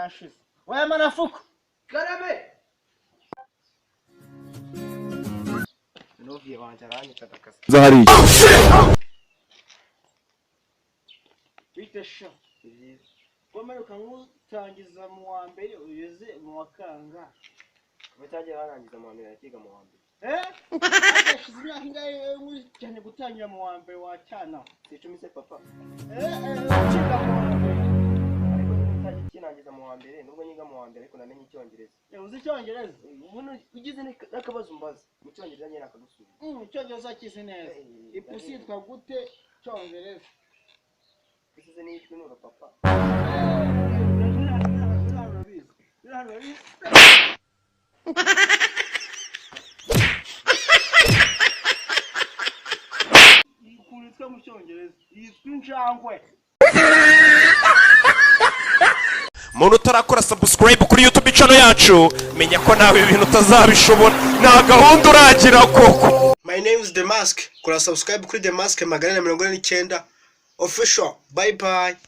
Yashize we manafuko. Karame. Noviye wanjye aranyica ndakasa. Za hariya. Bite sha? Byiza. Wamanuka nk'utangiza mu wa mbere, ugeze mu wa kangahe? Kuva cyagiye barangiza mu wa mbere, akiga mu wa mbere. Eh, hashize imyaka ingahe cyane gutangira mu wa mbere wa cyana? Si 10 se, papa? Eh eh, ukiga mu wa mbere. Ariko niba utajya ukinangiza mu wa mbere, nubwo niga mu wa mbere ariko namenye Icyongereza. Eh, uzi Icyongereza? Ubundi ugize n'akabazo umbaza mu Cyongereza, nyine akagusubiza. Icyongereza kizi neza. Eh, Ipusi yitwa gute Cyongereza? Isize n'iyitwa inuro, papa. Eh, urabizi, urabizi. Ukuntu yitwa mu Cyongereza? Yitwa injangwe. Muntu utarakora subscribe kuri YouTube channel yacu, menya ko nawe ibi bintu utazabishobora, nta gahunda uragira koko. My name is The Mask. Kora subscribe kuri The Mask 449 official. Bye bye.